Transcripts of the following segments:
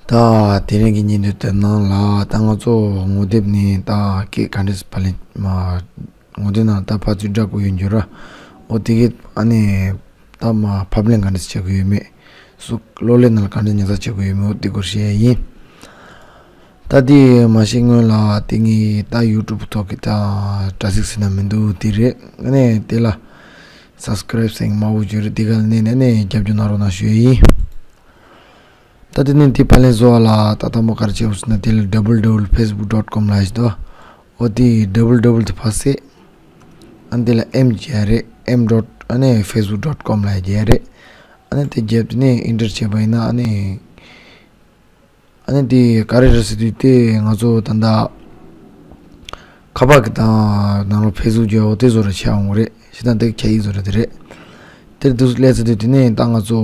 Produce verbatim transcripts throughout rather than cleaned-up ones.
ད་དེ་རིང་གི་ཉིན་དུ་དེ་ནང་ལ་ད་ང་ཚོ་ངོ་དེབ་ནས་ད་སྐད་ག་འདྲས་ཕབ་ལེན་མ་ངོ་དེབ་ནང་ད་ཕབ་ཚུལ་འདྲ་བོ་ཡོད་འགྱུར་ར། འོ་དེ་གི་ཨ་ནི་ད་མ་ཕབ་ལེན་ག་འདྲས་བྱེད་དགོས་ཡོད་མེད། སུ་གློག་ཀླད་ནང་ལ་ག་འདྲས་ཉར་ཚགས་བྱེད་དགོས་ཡོད་མེད། འོ་དེ་སྐོར་བཤད་ཡ་ཡིན། ད་དེ་མ་བཤད་སྔོན་ལ་དེ་ངས་ད་YouTube་ཐོག་གི་ད་དྲ་ཚིགས་ཟེར་ན་མི་འདུག་དེ་རེད། ཨ་ནི་དེ་ལ་Subscribe་ཟེར་མང་པོ་ཡོད་རེད། དེ་ག་ལ་གནོན་ནས་ཨ་ནི་རྒྱབ་སྐྱོར་གནང་རོགས་གནང་ཞུ་ཡ་ཡིན། ད་དེ་ནས་དེ་ཕབ་ལེན་བཟོ་བ་ལ་ད་ལྟ་མོ་ག་རེ་བྱེད་དགོས་ཟེར་ན་དེ་ལ་www facebook dot com་ལ་ཡིན་དོ། འོ་དེ་www་དེ་ཕབ་སེ། ཨ་ནི་དེ་ལ་m་བརྒྱབ་རེད། m dot ཨ་ནི་facebook dot com་ལ་བརྒྱབ་རེད། ཨ་ནི་དེ་བརྒྱབ་དེ་ནས་enter་བྱས་པ་ཡིན་ན་ཨ་ནི། ཨ་ནི་དེ་ག་རེ་རེད་ཟེར་དུས་དེ་ང་ཚོ་ད་ལྟ་ཁ་པར་གི་དང་ནང་ལོགས་ཕབ་ཚུལ་བརྗོད་འོ་དེ་བཟོ་འདྲ་བྱས་འོང་གི་རེད། ཤི་དང་དེ་ཁྱད་ཡིག་བཟོ་འདྲ་དེ་རེད། དེར་དུ་སླེབས་ཚར་དུས་དེ་ནས་ད་ང་ཚོ་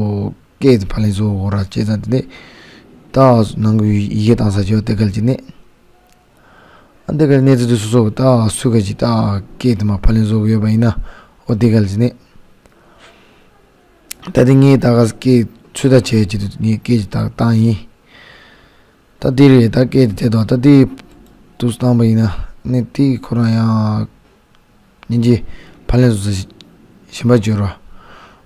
སྐད་དེ་ཕབ་ལེན་བཟོ་དགོས་ར་བྱས་ཙང་དེ་ནས་ད་ནང་གི་ཡི་གེ་བཏང་ས་བྱས་འོ་དེ་གལ་གྱི་ནས། ཨ་དེ་གལ་གནས་ཚུལ་དེ་སོ་སོ་གི་ད་སུ་ག་ཅིག་ད་སྐད་དེ་མ་ཕབ་ལེན་བཟོ་དགོས་ཡོད་པ་ཡིན་ན་འོ་དེ་གལ་གྱི་ནས། ད་དེ་ངས་ད་ག་སྐད་ཚོད་ལྟ་བྱས་ཀྱི་དུས་ངས་སྐད་ཅིག་ད་བཏང་ཡིན། ད་དེ་རེད། ད་སྐད་དེ་དེ་དང་ད་དེ་དུས་བཏང་པ་ཡིན་ན་ནི་དེ་ཁོ་རང་ཡང་སྙིང་རྗེ་ཕབ་ལེན་བཟོ་ས་ཞིམ་པ་བྱོས་རོགས།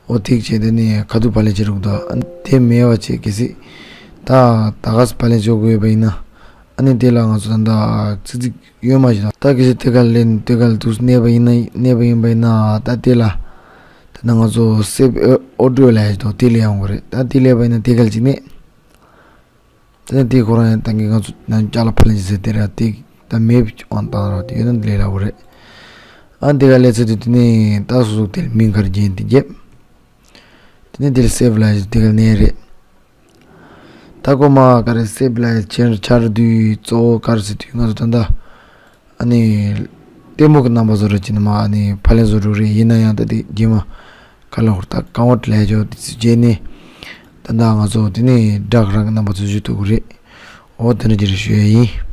འོ་ཐིག་བྱས་དེ་ནས་ཁ་ཐུག་ཕབ་ལེན་བྱེད་རུག་དོ། ཨ་དེ་མེད་པ་བྱས་གལ་སྲིད་ད་ད་ག་སེ་ཕབ་ལེན་བྱེད་དགོས་པ་ཡིན་ན་ཨ་ནི་དེ་ལ་ང་ཚོ་ད་ད་ཙི་ཙི་ཡོད་མ་ཞིག་དང་ད་གལ་སྲིད་དེ་ག་ལེན་དེ་ག་ལ་དུས་གནས་པ་ཡིན་ན་གནས་པ་ཡིན་པ་ཡིན་ན་ད་དེ་ལ་ད་ད་ང་ཚོ་save audio་ལ་ཡ་ཞིག་དང་དེ་ལས་ཡོང་གི་རེད། ད་དེ་ལས་པ་ཡིན་ན་དེ་ག་ལ་ཅིག་གནས། དེ་ནས་དེ་ཁོ་རང་ཡང་ད་གིན་ང་ཚོ་ནང་ཅ་ལག་ཕབ་ལེན་བྱེད་ཟེར་དེ་ར་དེ་ད་མེད་པའི་དབང་བཏང་ར་དེ་ཡོད་ན་ལས་སླ་པོ་རེད། ཨ་དེ་ག་ལས་ཚེ་དུས་དེ་ནས་ད་སོ་སོ་དེ་ལ་མིང་ག་རེ་རྒྱན་དེ་རྒྱབ། དེ་ནས་དེ་ལ་save་ལ་དེ་ག་ནས་རེད། ད་ཀོ་མ་ག་རེ་save་ལ་ཆེན་ཆར་དུས་གཙོ་བོ་ག་རེ་ཟེར་དུས་ང་ཚོ་ད་ད། ཨ་ནི། ལྟད་མོ་གི་རྣམ་པ་བཟོ་ར་ཅི་ནི་མ་ཨ་ནི་ཕབ་ལེན་བཟོ་འགྲོ་རེད། ཡིན་ན་ཡང་ད་དེ་རྗེས་མ་ག་ལ་ཧོར་ད་གང་བ་ལས་ཇོ་དེ་ཚོ་རྗེས་ནས་ད་ད་ང་ཚོ་དེ་ནས་སྦྲག་རང་གི་རྣམ་པ་ཚོ་བཟོ་ཐུབ་ཀྱི་རེད། འོ་དེ་འདྲ་ཅིག་རེད་ཞུ་ཡ་ཡིན།